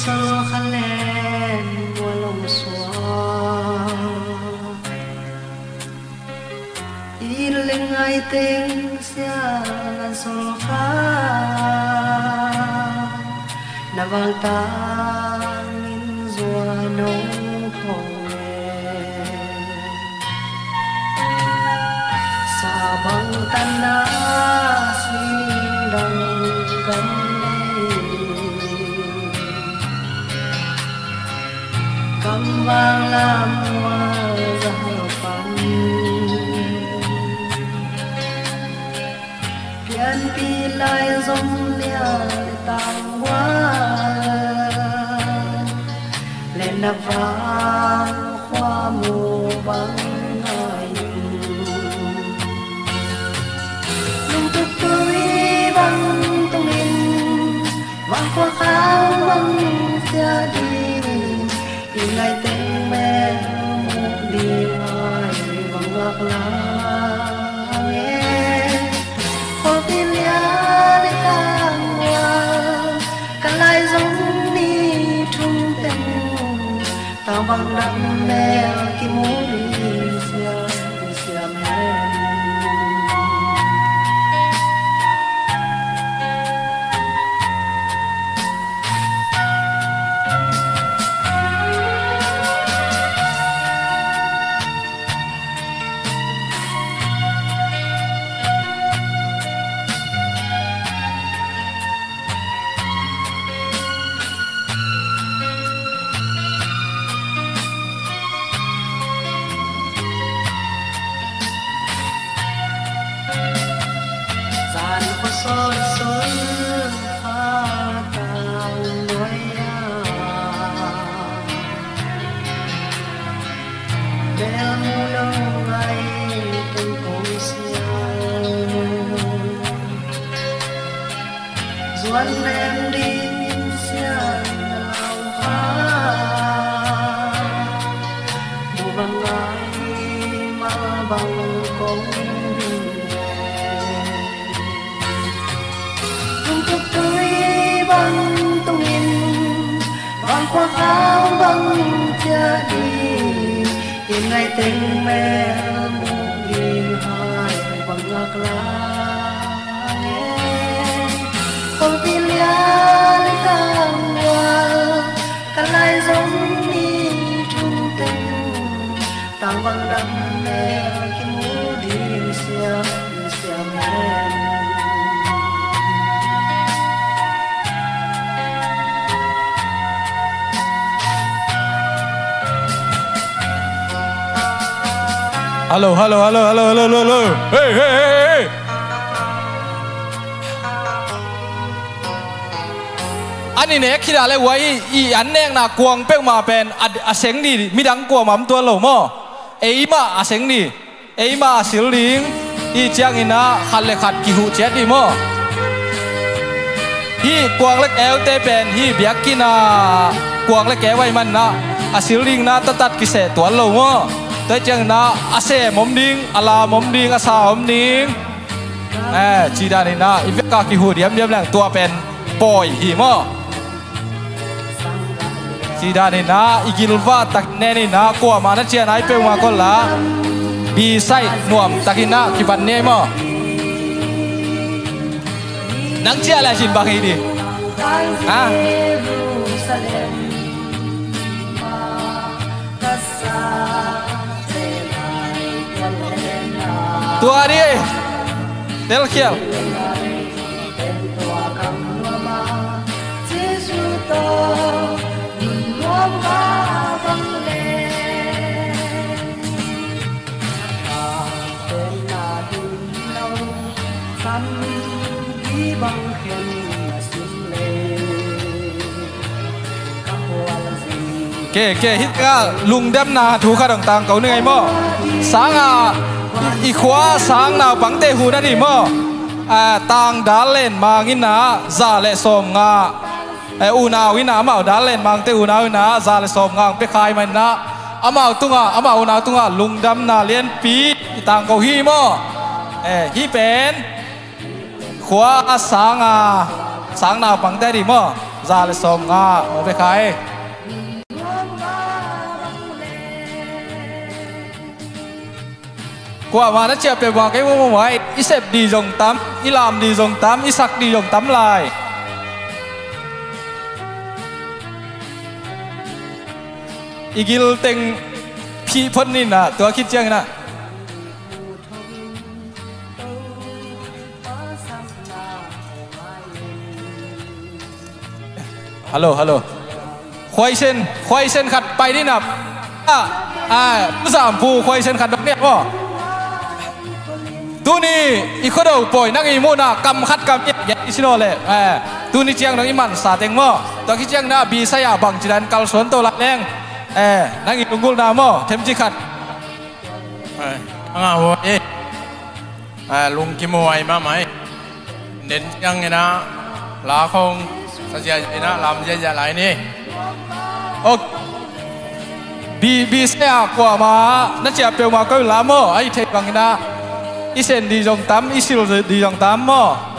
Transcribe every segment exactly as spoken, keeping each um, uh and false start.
Sol kha len mual hong suak. It le ngai teng sial an sol kha. Na vang tangin zuan hong phawng e. Sa bang tanna sing dang kan nei. Kam vang lam mual zahal pan. Pianpih lai zong lial le tanggual. Le na vang khua mu bang ngai. Lungtup tui bang tungin, vang khua khau bang sia ding. I ngai teng mel muh ding hai bang ngak lai e. Khuapi lian i tanggual, ka lai zong ni thum teng. Tang bang dang mel kimu ding siam, siam hen. Zan khuasol sol kha tang nuai a. Bel mu lo ngai teng kong sial. Zuan lem ding in sial na lau kha. Mu bang ngai mal bang kong ding. Lungtup tui bang tungin, vang khua khau bang ciah ding. I ngai teng mel muh ding hai bang ngak lai e. Khuapi lian i tanggual, ka lai zong ni thum teng. Tang bang dang mel kimu ding siam, siam hen. Hello, hello, hello. Hey, hey, hey, hey. An i nek khit a le uai i, i an nekna kuang peuhmah pen a, a seng ni, midang kuamah om tuan lo maw? Eimah a seng ni, eimah a sil ding. Hih ciangin ah khat le khat kihuh ciat ni maw? Hih kuang le keute pen hih biakinn ah kuang le keu ahih manin ah a sil ding na taktak kiseh tuan lo maw? Tua hih ciangin ah a sem om ding, a lam om ding, a sa om ding. Eh, ci danin ah i vek a kihuh diamdiam leng tua pen pawi hi maw? Ci danin ah i gilvah tak nenin ah kuamah na ciah nai peuhmah kol la. Bi saih nuam takin ah kipan ni ei maw? Nang ciah le cin bang hi ding? Ha? Tua dih. Telkhial. Ke, ke, hih ka lungdamna thu khat hong tangko ning ei maw? Sang a, i, i khua sang naupangte huh na dih maw? A, tang dal len mang in ah za le sawmnga. Eh, unau in ah, amau dal len mangte unau in ah za le sawmnga hong pia kha ahih manin ah amau tungah, amau unau tungah lungdamna lianpi i tangko hi maw? Eh, hih pen khua a sang a, sang naupangte dih maw? Za le sawmnga aw, bia khai. Kuamah na ciah peuhmah kei mawmaw ai. I sep dih zong tam, i lam dih zong tam, i sak dih zong tam lai. I gil teng phih phot ni na, tua khit ciangin ah. Hallo, hallo. Khuaisen, khuaisen khat pai dih na. Ah, ah, Pu Sam Phu khuaisen khat dong dih maw. Tuni i khuado pawi nang i muhna kam khat kam i, i sino le. Eh, tuni ciang dong i mansa teng maw. Tua khit ciang na bisa ya bang cidan kalsuan to la leng. Eh, nang i lunggulhna maw, themci khat. Ai, a ngah huai, eh. Ai, lungkim huai mahmah, eh. Den ciangin ah la khong sa ziahziah in ah lam ziahziah lai ni. Ok. Bi, bi sia kuamah na ciah peuhmah koi la maw, ai thei bangin ah. I sen dih zong tam, i sil dih zong tam maw.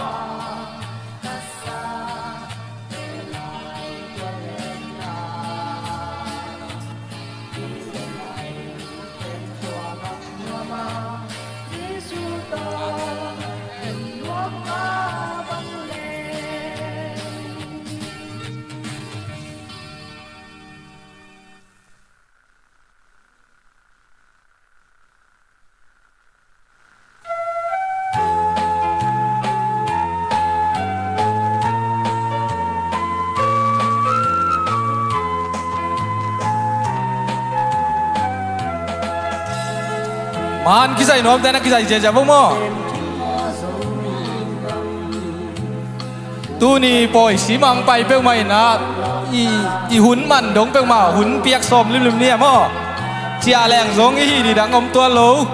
Man kizai nuamte na kizai ziahziah vo maw. Tuni pawi simang pai peuhmah in ah i, i hun man dong peuhmah hun piak sawm limlim ni a maw. Ciah leng zong i hih dih dang om tuan lo.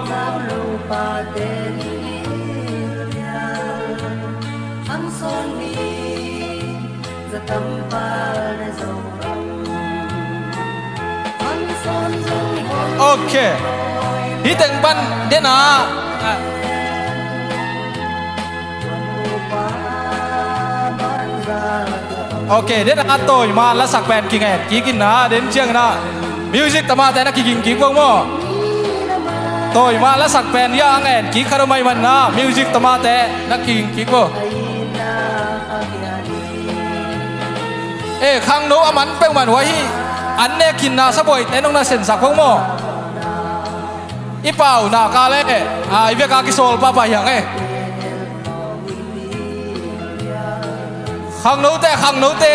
Ok. Hih teng pan den a. Ok, den a tawi ma lasak pen kingen kik in na, den ciang na. Music tamate na kiging kik bang maw. Tawi ma lasak pen ya a ngen kik khat om ai man na, music tamate na kiging kik bang. Eh, khangno a man peuhmah huai hi. An nek khinna sabuaite nong na sensak hong maw. I pau nak a le, a, i vek a kisawl pahpah hiang e. Khangnote, khangnote,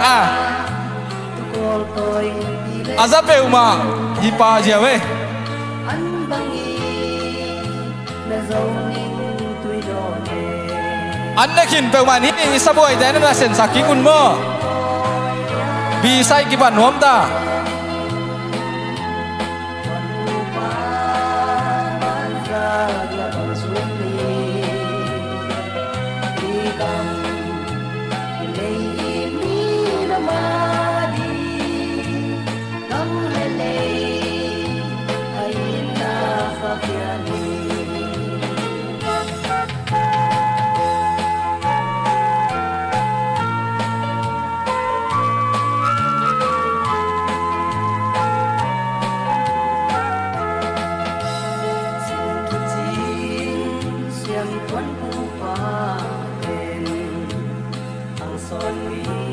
a. A za peuhmah hi pah ziau e. An ne khin peuhmah in hih i sabuaite na na sensak kik un maw. Bi sai kipan nuam ta. Siangtho Pupa pen hong sawn mi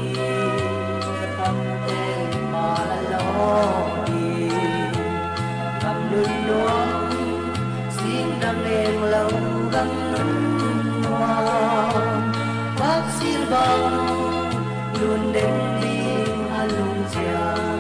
a tamten pa la lawh hi. Gam nun nuam, sing dang eng lo gam nun nuam, vak sil bang lun den ding a lungciang.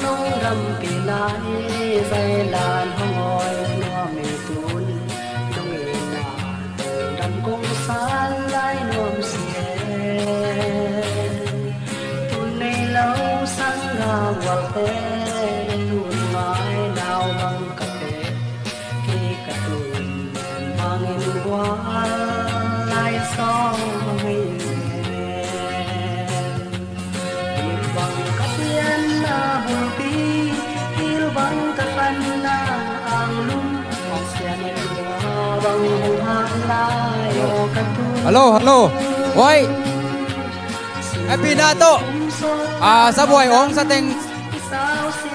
Nong dampi lai zai lan hong awi nuam ei tun, nong itna dam kong san lai nuam si e. Tun nei lo sang nga gualte, tun ngai nau bang ka pe, kei ka tun bangin gual lai sawng ei e. Bang ka pianna bulpi, thil bang ka khanna anglum, sianin bang hong hak lai aw ka tun. Hello, hello. Oi. Happy na to. Ah, sabuai ong sateng.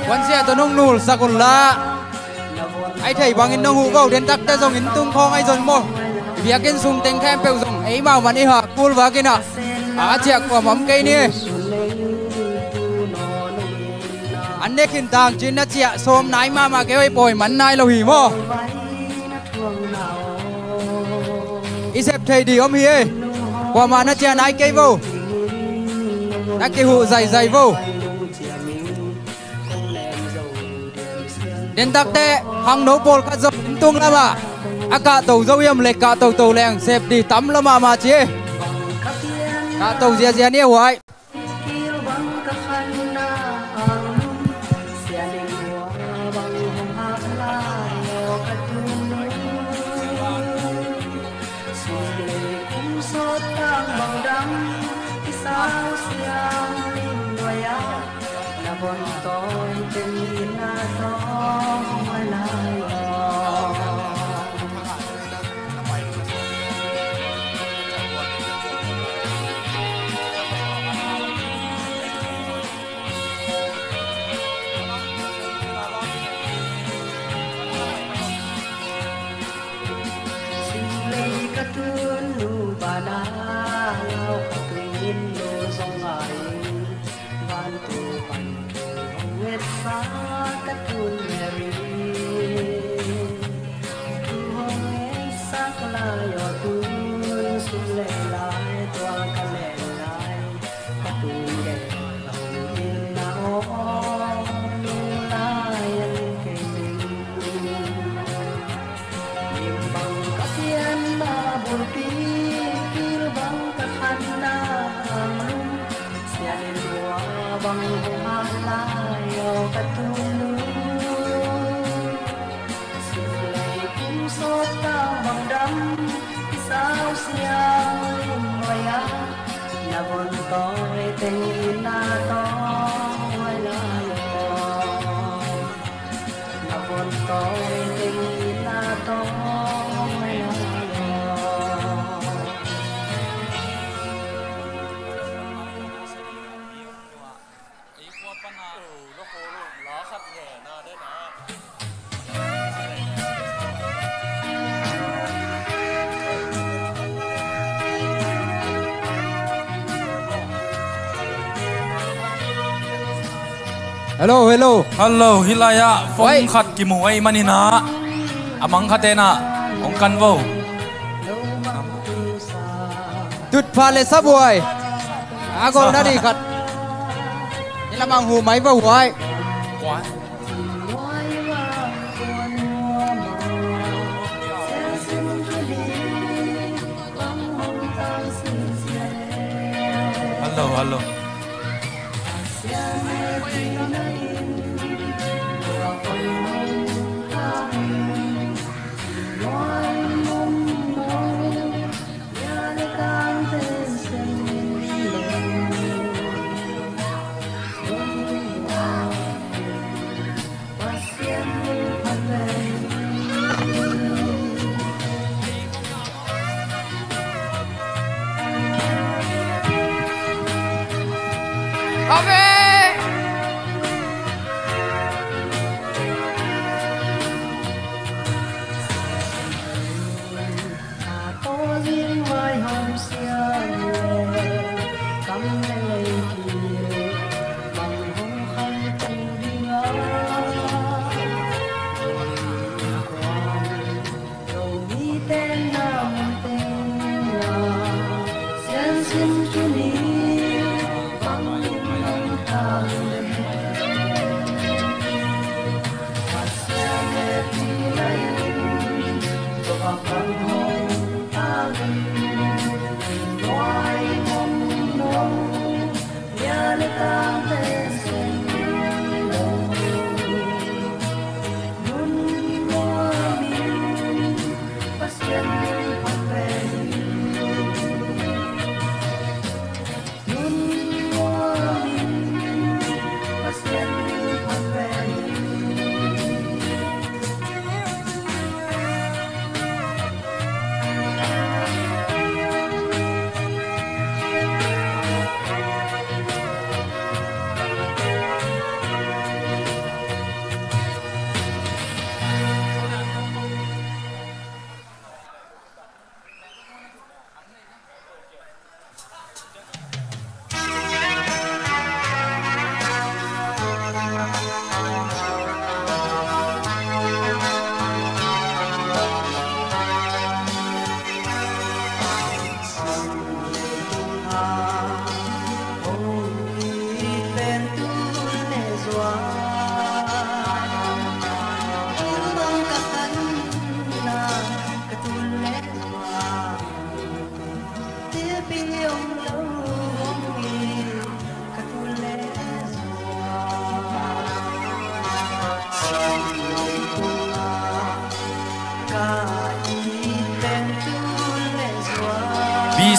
Wan sia to nong nul sakul la. Ai thei bangin nong huh vo, den takte zong inn tung khawng ai zong maw. Biakinn sung teng khempeuh zong ei mau man i hak kul vakin ah, a ciah kuamah om kei ni. An ne khin tang cin na ciah sawm nai mahmah kei oi, pawi man nai lo hi maw. I sep thei di om hi e. Kuamah na ciah nai kei vo. Na kihuh zaizai vo. Den takte khangno pawlkhat zong inn tung lamah a kahto zo hiam le, kahtoto leng sep di tam lo mahmah ci. Kahto ziazia ni a huai. Sum le kum sawt tang bang dam, i sau siang lim nuai ah, na von tawi teng in na tawng mai lai aw. Singlei ka tun nu bana, lau ka tun nu zong ngai. Vantu pan thu hong ngetsa ka tun Mary. Thu hong ngetsak lai aw tun, sum lei lai tua ka lei lai. Ka tun gei lo in na aw, lung lai an kei ding. Lim bang ka pianna bulpi, kil bang ka khanna anglum, sian in lua bang hong hal lai aw ka tun nu. Sim lei kum sawt tang bang dam, i sau siang lim nuai ah, na von tawi teng in na tawi lai aw. Na von tawi teng in na tawi lai aw. Hello, hello. Hello, hih lai-ah phone khat kimu ahih manin ah, a mang khat in ah hong kan vo. Tutpha le Sabuai a golna ding khat. Hih lamah hong huh mai vo huai. Hello, hello.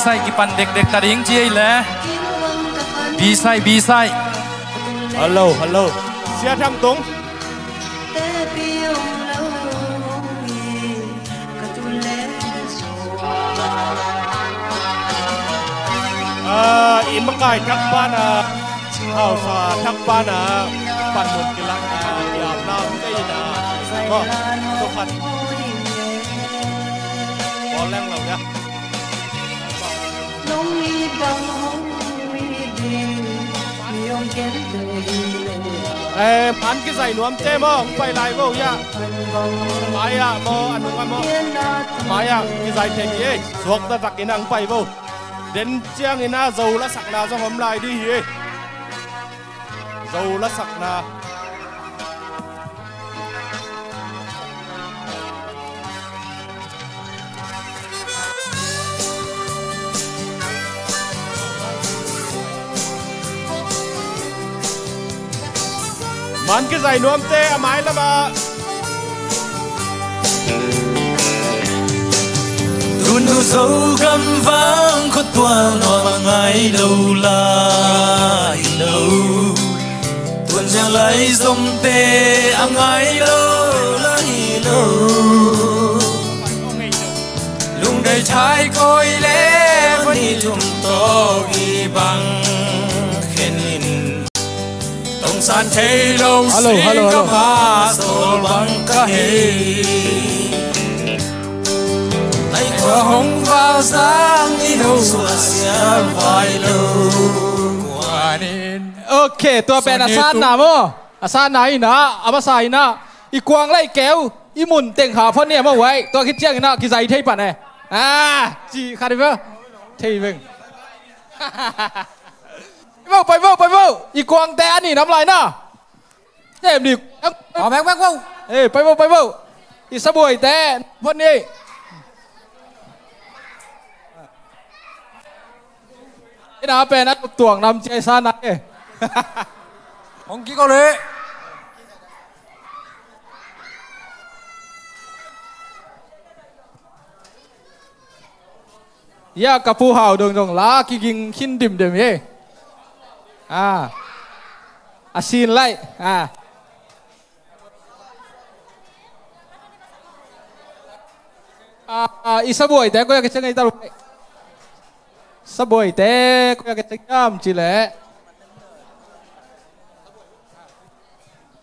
Sai kipan dekdek ta ding ci ei le. Bisai, bisai. Hello, hello. Sia Thang Tung. Ah, i makai thak pana, hausa thak pana, panmun kilang, ah, i apna um te ina. Ko, to khat. Bawl leng lo ya. Eh, man kizai nuam te maw, hong pai lai vo ya. Mai-ah maw, a nungah maw. Mai-ah kizai thei hi ei. Suakta takin hong pai vo. Den ciangin a Zo lasakna zong om lai ding hi ei. Zo lasakna. Man kizai nuamte a mai lamah. Tunu Zogam vang khuatual nuam a ngai lo lai lo. Tuanzia lai zomte a ngai lo lai lo. Lungdai thai koi le vani tum to i bang khenin. Tongsan thei lo. Hello, hello, hello. Singkama sol bang ka hei. Ai kua hong val zang i ho sua sia vai lo. Kuanin. Ok, tua pen a sanna maw? A sanna ina, a masa ina. I kuang lai keu, i mun teng ha phon nia maw uai. Tua khit ciang ina, kizai thei pan e. Ah, ci khat i ve. Thei veng. Pai vo, pai vo, pai vo. I kuangte a ni nam lai na. Sem ni. Pai vo, pai vo. Eh, pai vo, pai vo. I sabuaite phon ni. Ina pen a tuang nam cia i sa na e. Hong kiko le. Ya ka Pu Hau dongdong la kiging khin dimdem hi. Ah. A sin lai. Ah. Ah, ah, i sabuaite koi a kiceng ei ta lo. Sabuaite koi a kiceng hiam ci leh.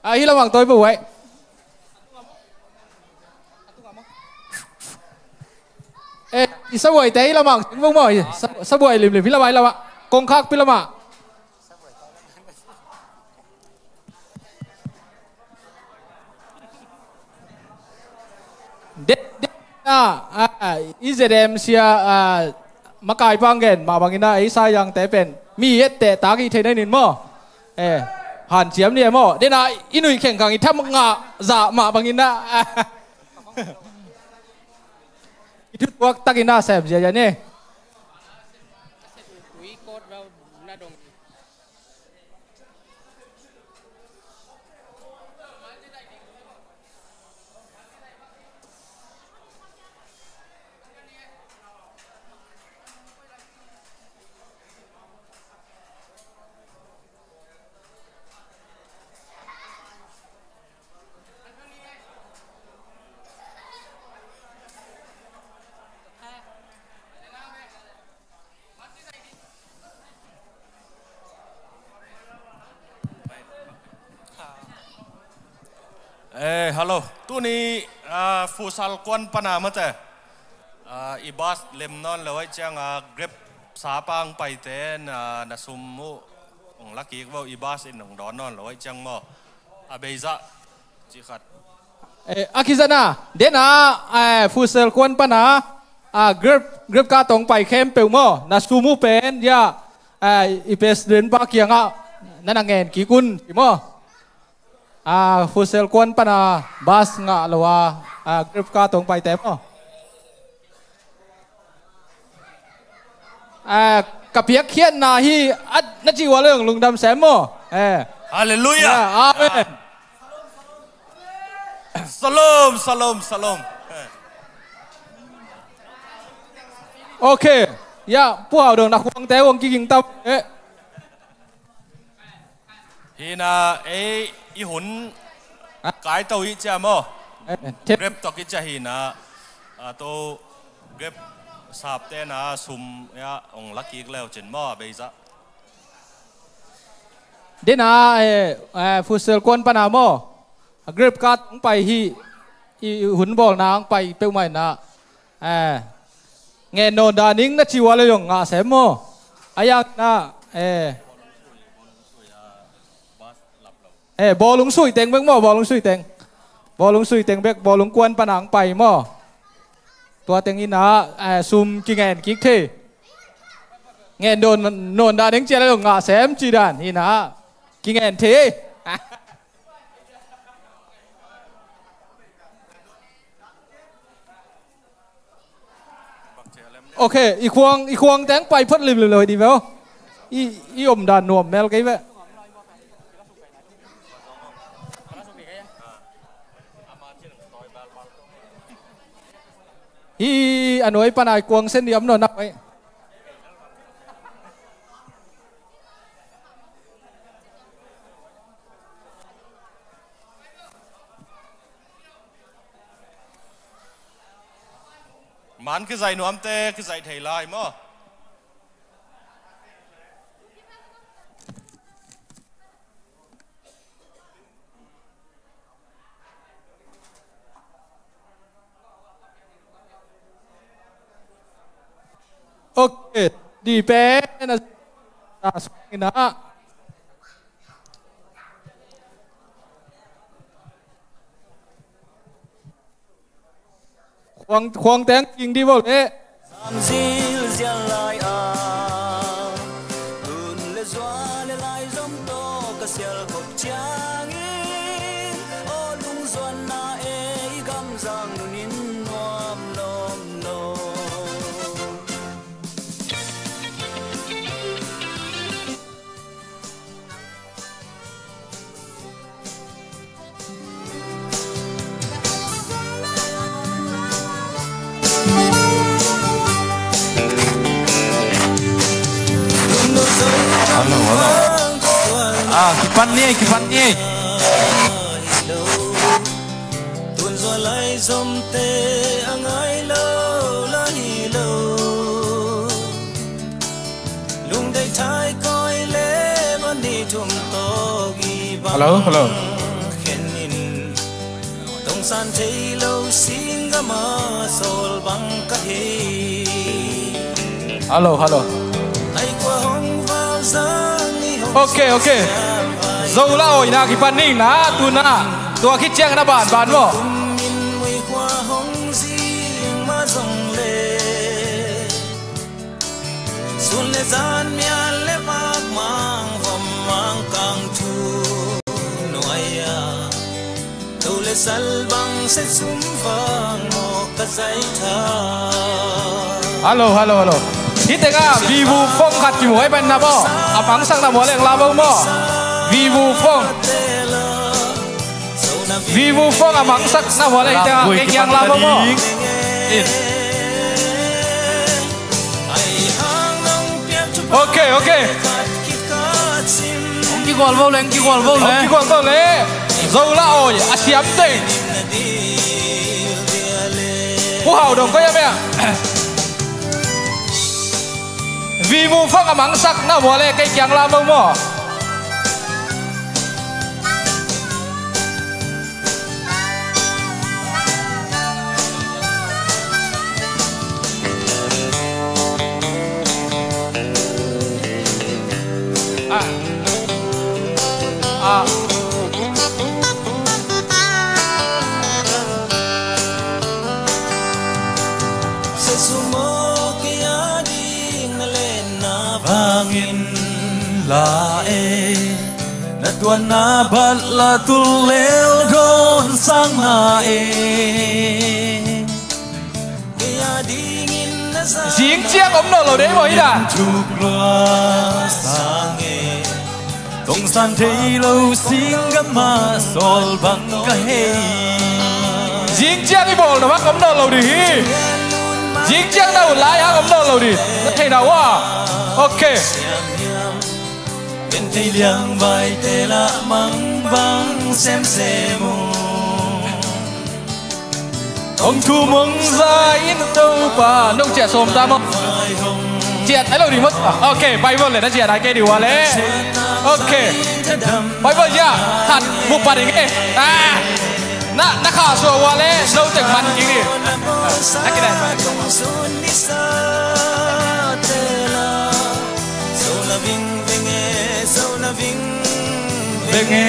Ah, hi lamang toi bu uai. Eh, i sabuaite hi lamang sing vung maw, i sa-, sabuai limlim hi lamah, hi lamah. Kongkhak pi lamah. De, de, ah, ah, i Z M sia, ah, makai pang gen, mah bangin ah, ei sa yangte pen. Mi etteh tak i thei nai nin maw. Eh, hanciam ni e maw. Dena, i nuih khengkhang i tham ngah zah mah bangin ah. I thutuak takin a sem ziazia ni. Eh, hello. Tuni, ah, Futsal kuan pana mate. Ah, i bus lem nawn lo ahih cianga Grab sa pang paite na, na sum uh hong la kik vo, i bus in hong dawn nawn lo ahih ciang maw. A beizah cih khat. Eh, a kizana, dena, eh, Futsal kuan pana, ah, Grab, Grab ka tong pai khempeuh maw, na sum uh pen, ya, eh, i president pa kiangah, na na ngen kik un, ci maw. Ah, Futsal kuan pana bus ngah lo a, ah, Grab ka tong paite maw. Ah, ka piakkhiatna hi, ah, na cih uh a leng lungdam sem maw. Eh. Hallelujah. Ya, amen. Shalom, shalom, shalom. Ok. Ya, Pu Hau Dong, na khuangte hong kiging tam. Eh. Hi na, ei, i hun kaito i cia maw? Eh, eh, tep. Grep tok i cia hi na, a to grep sapte na sum ya hong lakik leu cin maw, a beisa. Dena, eh, eh, futsal kuan pana maw? A grep card hong pai hi, i, i hun bawlna hong pai peuhmah ina. Eh, ngen nawn dan ing na ci ua le zong ngah sem maw? A yang na, eh, eh, bawlung sui teng bek maw, bawlung sui teng. Bawlung sui teng bek, bawlung kuan pana hong pai maw? Tua teng ina, eh, sum kingen kik thei. Ngen nawn, nawn dan ing ci a le zong ngah sem ci dan ina. Kingen thei. Ok, i khuang, i khuang teng pai phot limlim lo hi di ve aw. I, i om dan nuam mel kei ve. Hi, a nuai pana i khuang sen di om nawn nak mai. Man kizaih nuamte kizaih thei lai maw? Ok, di pen a, a sungin ah. Khuang, khuang teng king di bo le. Zam zilzial lai a, tun le zua le lai zom tawh ka sial khop ciangin, aw lungzuanna e i gamzang nunin nuam lawm lo. Hello, hello. Ah, kipan ni, kipan ni. Tun zua lai zomte a ngai lo la hi lo. Lungdei thai koi le van ni thum tawk i bang. Hello, hello. Khen in tongsan thei lo singgama sawl bang ka hi. Hello, hello. Ai kua hong val zang i hong. Ok, ok. Zo la oi na kipan ning na tu na. Tua khit ciang na ban ban maw? Sun le zan mial le vak mang vom mang kang thu nuai a. To le sal bang se sum vang maw ka zai tha. Hello, hello, hello. Hi teng ah, Vivu phone khat kimu ai pen na maw? A mangsak na maw leng la bo maw? Vivu phone. Vivu phone a mangsak na maw leng teng ah, kei kiang la bo maw? Ok, ok. Hong kigual bo le, hong kigual bo le. Hong kigual bo le. Zo la oi, a siam teng. Pu Hau Dong koi a mia. Vivu phone a mangsak na maw le, kei kiang la bo maw? Ah. Ah. Sa sum aw kei a ding na lenna vangin la e. Na tuanna bat la tul lel dawn sang na e. Zing ciang om nawn lo dei maw hi dan. Tongsan thei lo singgama sawl bang ka hei. Zing ciang i bawl na bang om nawn lo ding hi. Zing ciang na uh lai hang om nawn lo ding. Na theihna uh a. Ok. Ken thei liang vai te lah mangbang semsem uh. Hong thum hong za in Topa. Nong ciah sawm ta maw? Ciah ai lo ding maw? Ok, Bible le na ciah nai kei ding uh a le. Ok. Bible ciah khat mu pat ding e. Ah. Na, na khahsuah uh a le, no teng man kik ding. Na kidai. Veng e.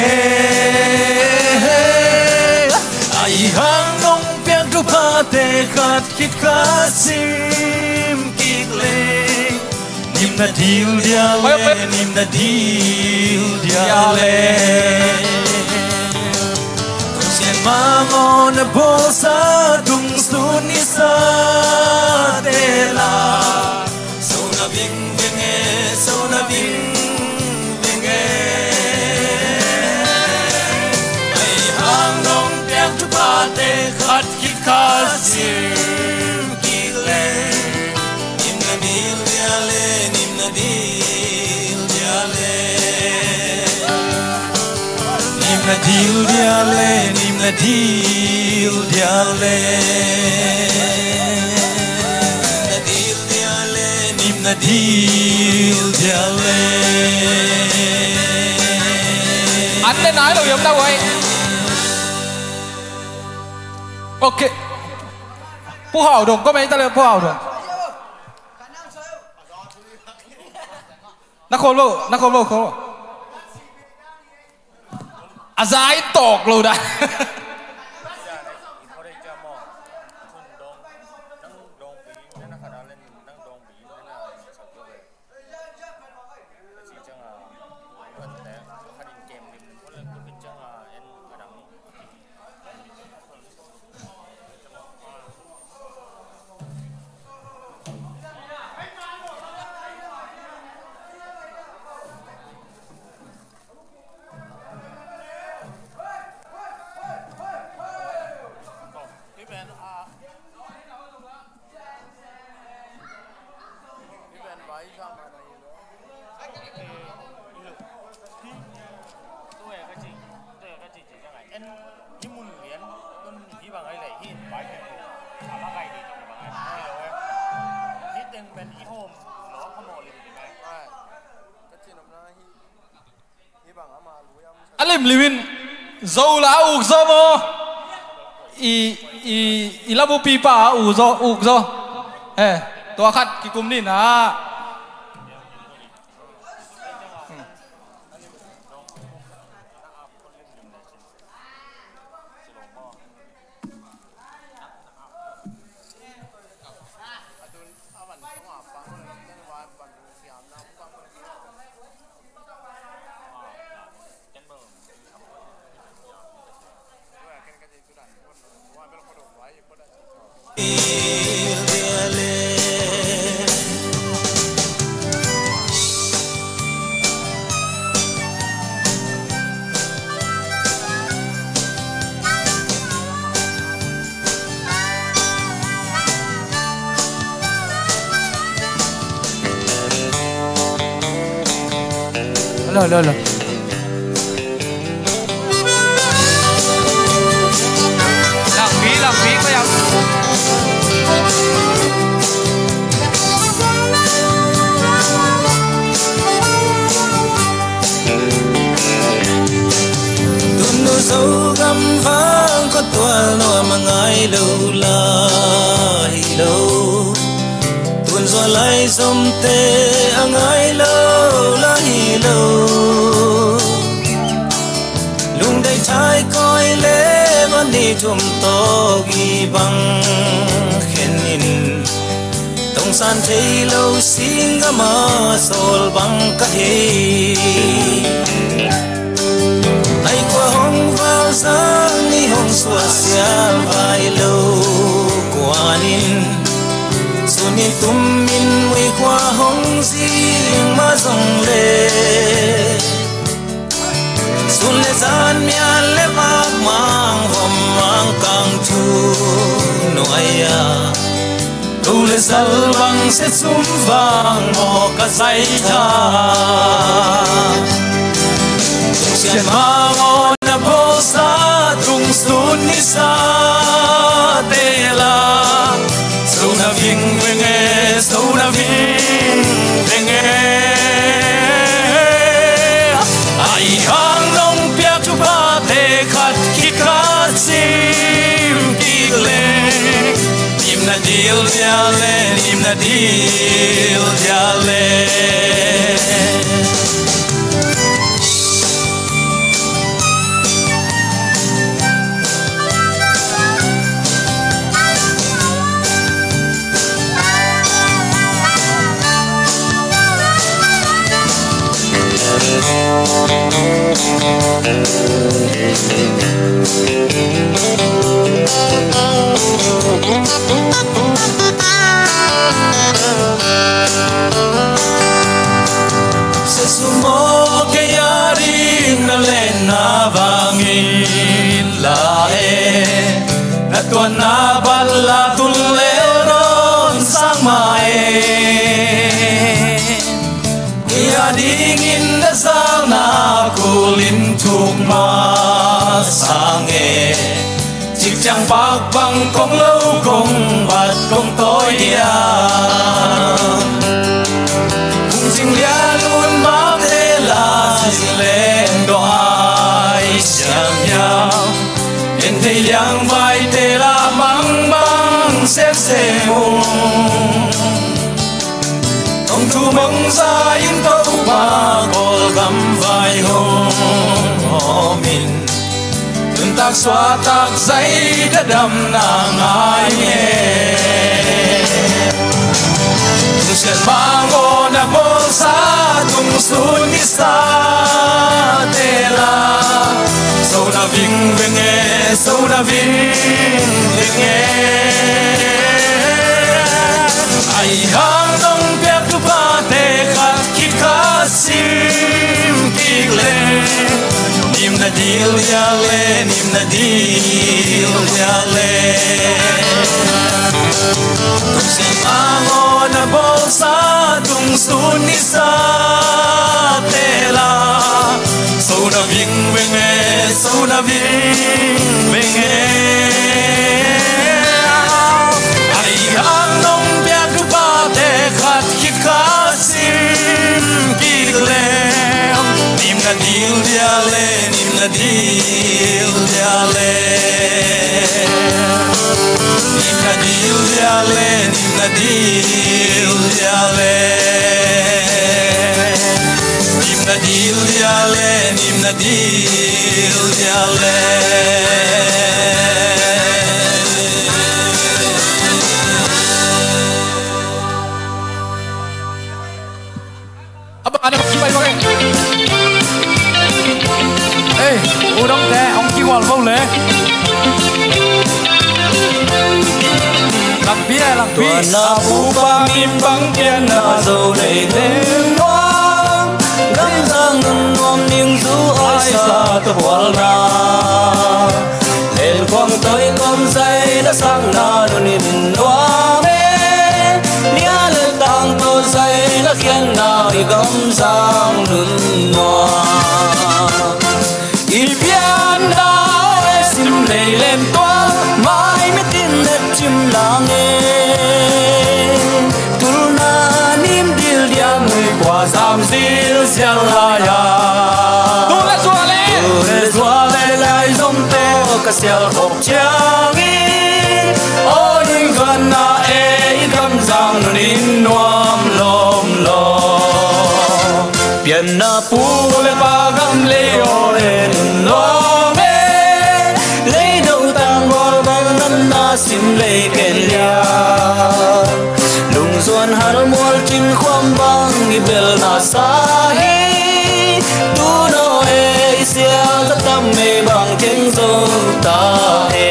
Ahi hang nong piak thuphate khat khit khat sim kik le. Nim na dil dia le, nim na dil dia le. Tung sian mangaw na bawlsa tung sun i sa te la. So na ving ving e, so na ving ving e. Ai hang nong piak thuphate khat khit khat sim kik le. Nim na dil dia le, nim na dil dia le. Nim na dil dia le, nim na dil dia le. Nim na dil dia le, nim na dil dia le. An le nai lo yam na wai. Ok. Pu Hau Dong, ko mai ta le Pu Hau Dong. Na khol lo, na khol lo, khol lo. A za in tawk lo dah. A lim limin zo la a uk zo maw? I, i, i labu pipa a u zo, uk zo. Eh, tua khat kikum ni na. Hello, hello, hello. Langpi, langpi, kau yang. Tun nu Zogam vang ko tual nuam a ngai lo lai lo. Tun zua lai zomte a ngai lo lai lo. Lungdei thai koi le mani thum tawk i bang khen in. Tongsan thei lo singgam a sawl bang ka hei. Ai kua hong val zang i hong suah sial vai lo kuan in. Sun i tum in mui kua hong zing mah zong le. Sun le zan mial le mang mang vom mang kang thu nuai a. Lo le Lal bang se sum vang maw ka zaitha. Sian mangaw na bawlsa tungsun nisa tela. So na ving veng e, so na ving veng e. Ai hang nong piak thuphate khat khit khat sim kik le. Nim na dil dia le, nim na dil dia le. Sa sum aw kei a ding na lenna vangin la e, na tuanna bat la tul le dawn sang mah e. Kei a dingin na zakna kul in thuk masa nge. Cik ciang pak bang kong lo kong bat kong tawi dia. Kung cing lian un bak te la zin leng dong ai siam hiam. En thei liang vai te la mang bang sem sem ung. Hong thu mong za in Topa Kawlgam vai hong om in. Nuntak suahtak zai ka damna ngai nge. Tung sian mangaw na bawlsa tung sun nisa tela. So na ving veng e, so na ving veng e. Ai hang nong piak thuphate khat khit khat sim kik le. Nim na dil dia le, nim na dil dia le. Sim mangaw na bawlsa tung sun nisa tela. So na ving veng e, so na ving veng e. Ai hang nong piak thuphate khat khit khat sim kik le. Nim na dil dia le, nim na dil dia le. Nim na dil dia le, nim na dil dia le. Nim na dil dia le, nim na dil dia le. A bang a na pai bang e. Ei, u dongte hong kigual vo le. Langpi e, langpi. Tuana pupa min bang pianna zo nei teng nuam. Gamzang nun nuam ding zu aisa tabualna. Lel kuang toi kom zai na sangna nun in nuam e. Nia le tang to zai na khianna i gamzang nun nuam. I pianna e sim lei lem tua mai mitin le cim lang e. Tulna nim dil dia mui kua zam zil sial lai a. Tul le zua le. Tul le zua le lai zom to ka sial kok ciangin. O ding khanna e i gamzang nun in nuam lom lom. Pianna pu le pa gam lei aw le nun nuam e. Lei do tang bawl bang nan na sim lei ken lia. Lungzuan hal mual cin khuam bang i bel na sa hi. Tuno e i sia ka tam mei bang keng zo ta e.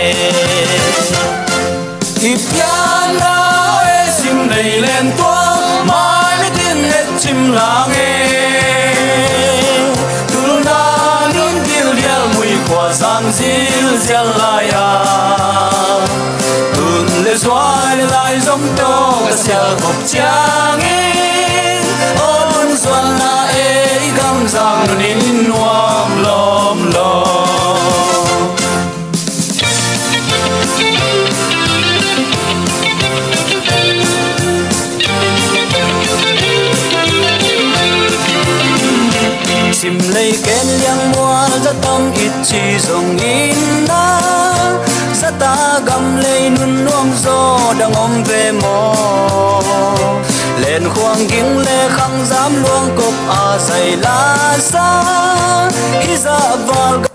I pianna e sim lei len tua mai mitin et cim lang e. Tulna nun dil dial mui khua zam zil zial lai a. Tun le zuai le lai zom to ka Jakob ciangin hong zuanna ei gamzang nunin nuam lawmlawm. Simlei ken liang mual zatam it ci zongin na, zata gam lei nun nuam zaw dang om ve maw? Len khuang ging le khang zam luang kop a zai la sa, hizah val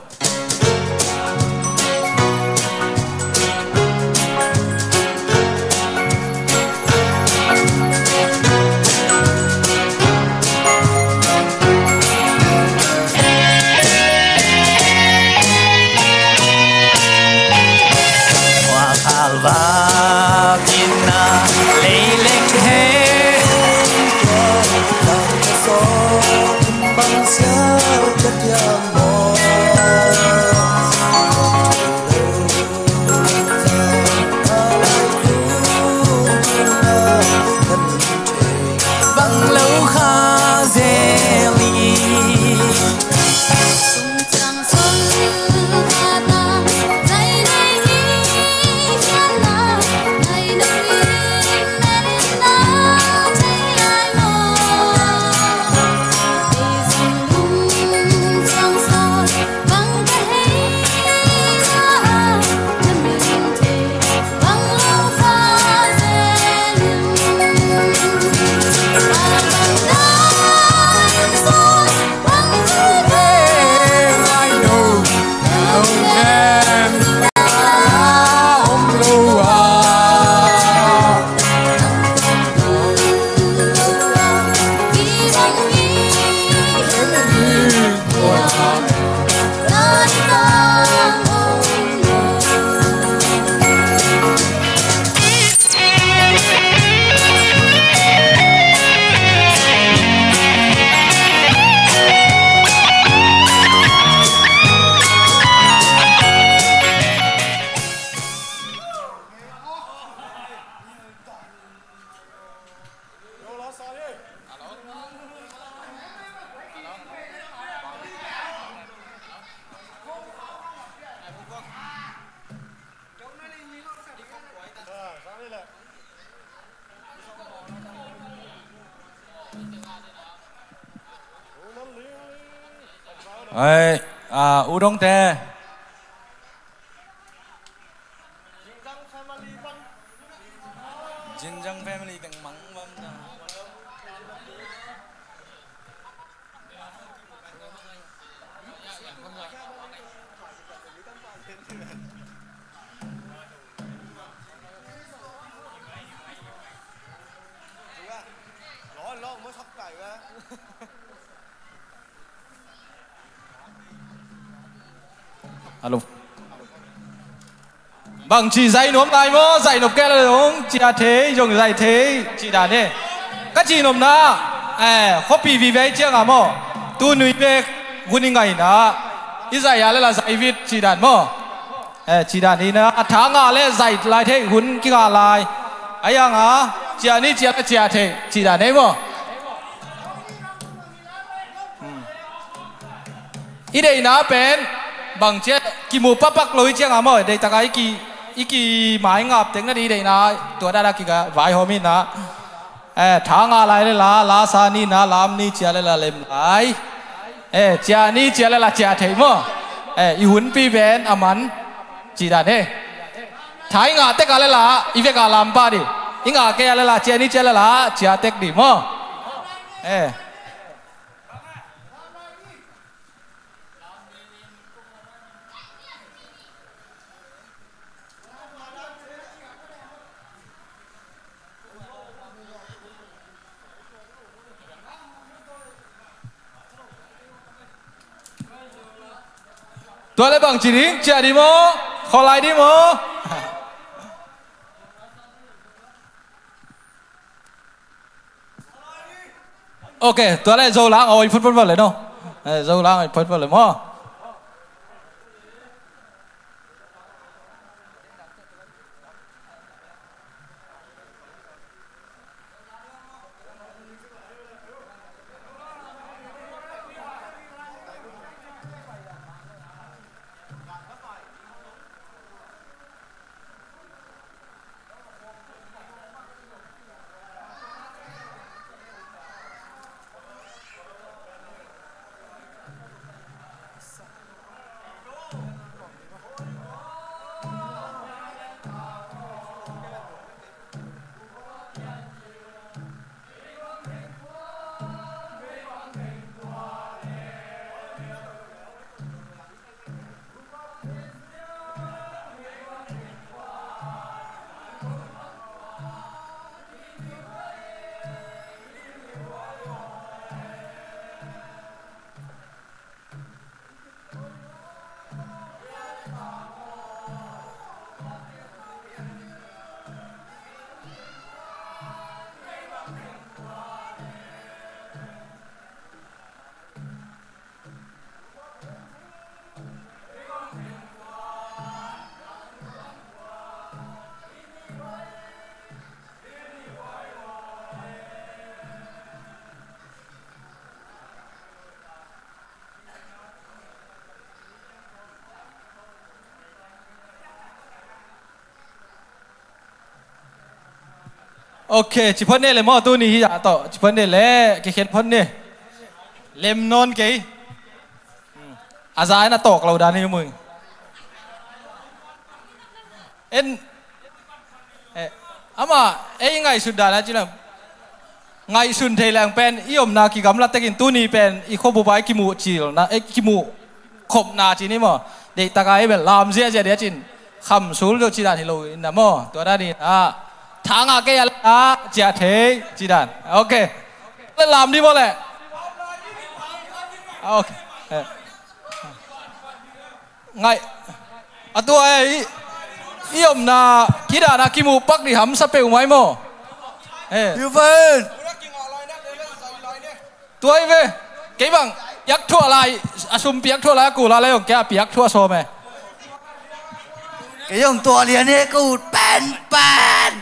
Ai, a, u dongte. Jingjang family beng mang bam ta. Alo. Bangci zai nuam lai maw? Zai nop kei la dong, ciah thei, zong zai thei, cih dan e. Ka cih nopna, eh, khuapi vive ciangah maw? Tu nui bek hun i ngaihna, i zai a le la zai vit cih dan maw? Eh, cih dan hi na, a tha ngah le zai lai thei, hun kingah lai. A iang a, ciah ni ciah le ciah thei, cih dan e maw? I deihna pen bang ciat kimu pakpak lo i cianga maw, deihtak a i ki, i ki mai ngap tek na di i deihna, tua dada kika vaihawm hi na. Eh, tha ngah lai le la, la sa ni na, lam ni cia le la lem lai. Eh, cia ni cia le la cia thei maw. Eh, i hunpi pen a man ci dan he. Tha i ngah tek a le la, i vek a lam pah di. I ngah kei a le la, cia ni cia le la, cia tek di maw. Eh. Tua le bang ci ding, ciah di maw? Khawl lai di maw? Ok, tua le Zo lang a oi phutphut le no. Eh, Zo lang a oi phutphut le maw. Ok, ci phot ni le maw, tuni hi a tawh ci phot ni le, kikhen phot ni. Lem nawn kei. A za in a tawk lo dan hi mui. En, eh, ama, ei ngaihsut dan a ci lang. Ngaihsun thei leng pen i omna kigamla tekin tuni pen i khuabupa i kimuh cilna, eh, kimuh khopna ci ni maw. Deihtak a i bel lam ziahziah dia cin. Kham sul zo ci dan hi lo in na maw. Tua dan in a, thangah kei a la ciah thei ci dan. Ok. Lam di maw le. Ok. Eh. Ngai. A tua, eh, i, i omna kidana kimuh pak di hamsa peuhmah i maw. Eh. Tua hi ve. Kei bang piak thuah lai, a sum piak thuah lai, a kul a lei hong kia piak thuah sawm e. Kei hong tuah lian e, ka ut penpen.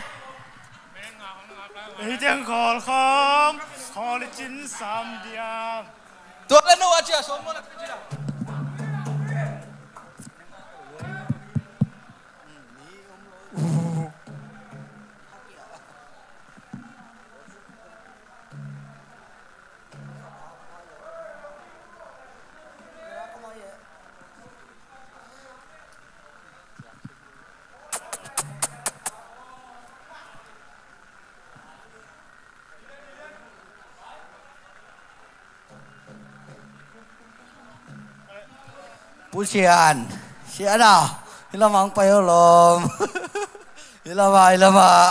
Ei teng khawl khawng, khawl i cin sam diam. Tua le nu a cia sawm maw le. Pu Sian, Sian a, hi lamah hong pai aw lawm. Hi lamah, hi lamah.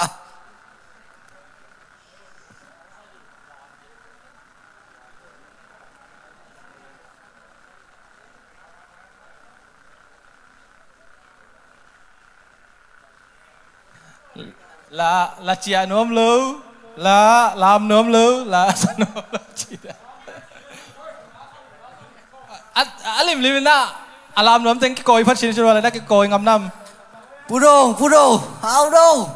La, la ciah nuam lo, la lam nuam lo, la sa nuam lo ci. A, a limlim in a, a lam nuam teng kikawi phat sin sin, la na kikawi ngam nam. Pu Dong, Pu Dong, Hau Dong.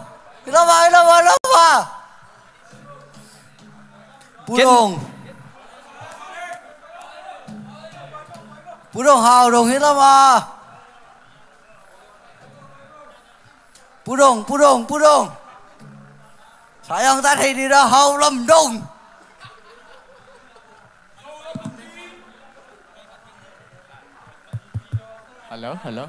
Hi lamah, hi lamah, hi lamah. Pu Dong. Pu Dong, Hau Dong hi lamah. Pu Dong, Pu Dong, Pu Dong. Sayang ta thei di dah Hau Lam Dong. Hello, hello.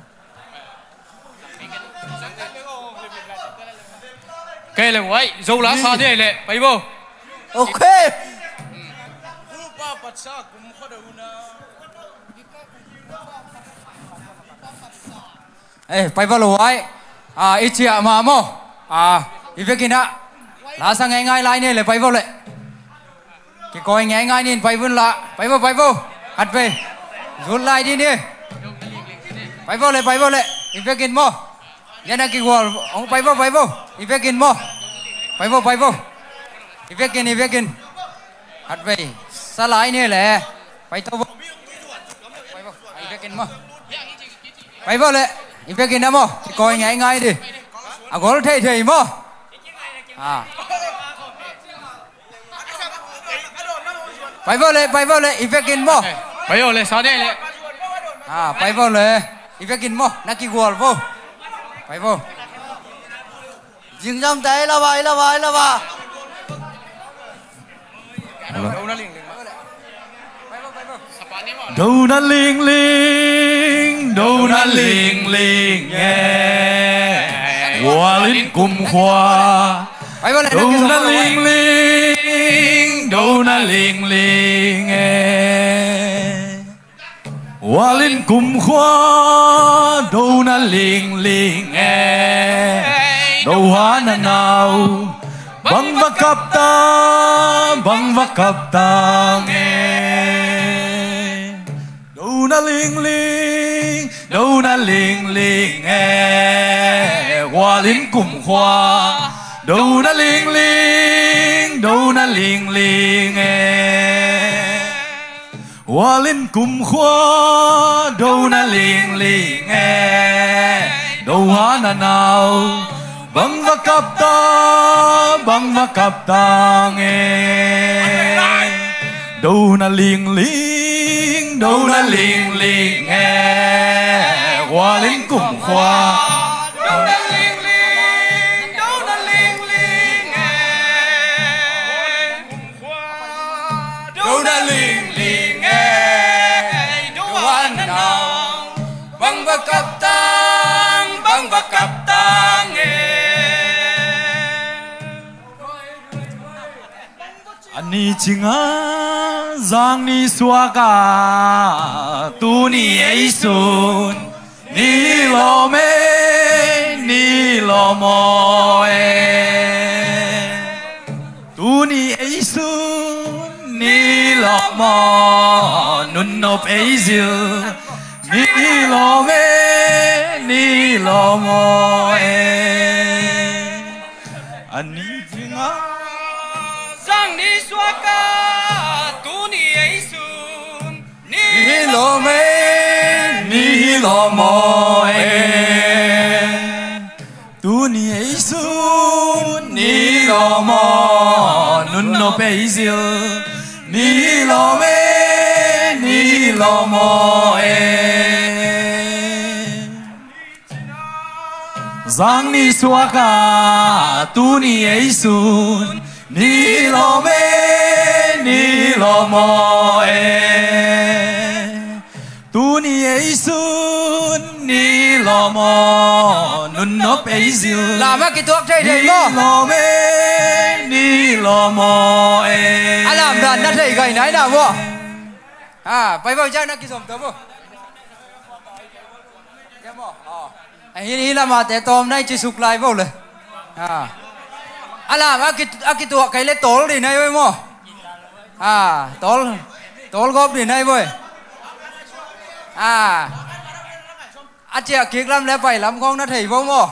Kei le wai, zo la sa ni le, pai bo. Ok. Eh, pai bo lo wai. Ah, i ciah mah maw. Ah, i vekin ah. La sa ngeingai lai ni le, pai bo le. Kikawi ngeingai nin, pai vun la, pai vo, pai vo. Khat vei. Zut lai di ni. Pai vo le, pai vo le. I vekin maw. Lian a kigual. Ong pai vo, pai vo. I vekin maw. Pai vo, pai vo. I vekin, i vekin. Khat vei. Sa lai ni le. Pai to vo. Pai vo. I vekin maw. Pai vo le. I vekin a maw. Kikawi ngeingai di. A gol thei thei maw. Ah. Pai vo le, pai vo le, i vekin maw. Pai vo le, sa de le. Ah, pai vo le, i vekin maw. Na kigual vo. Pai vo. Zingzam ta, i lava, i lava, i lava. Hello. Dona lingling, dona lingling e, gualin kumkhua. Dona lingling, dona lingling e, gualin kumkhua. Dona lingling e, doha na nau. Bang va kap ta, bang va kap ta nge. Dona lingling, dona lingling e, gualin kumkhua. Dona lingling, dona lingling e. Gualin kumkhua, dona lingling e, doha na nau. Bang va kap ta, bang va kap ta nge. Dona lingling, dona lingling e, gualin kumkhua. Dona lingling, dona lingling e. Ni cinga zang ni suaka, tuni ei sun ni lawm e, ni lawm aw e. Tuni ei sun ni lawm aw, nunnop ei zil ni lawm e, ni lawm aw e. A ni cinga zang ni suaka, tuni ei sun ni lawm e, ni lawm aw e. Tuni ei sun ni lawm aw, nunnop ei zil ni lawm e, ni lawm aw e. Zang ni suaka, tuni ei sun ni lawm e, ni lawm aw e. Tuni ei sun ni lawm aw, nunnop ei zil. Lam a kituak thei thei maw? Ni lawm e, ni lawm aw e. A lam dan na thei gai nai na maw? A, pai vo, ciang na kizom to vo. Hi, hi lamate tawm nai ci suk lai vo le. A, a lam a ki, a kituak kei le tawl ding nai vo maw? A, tawl, tawl gawp ding nai vo. A, a ciah kik lam le pai lam khawng na thei vo maw?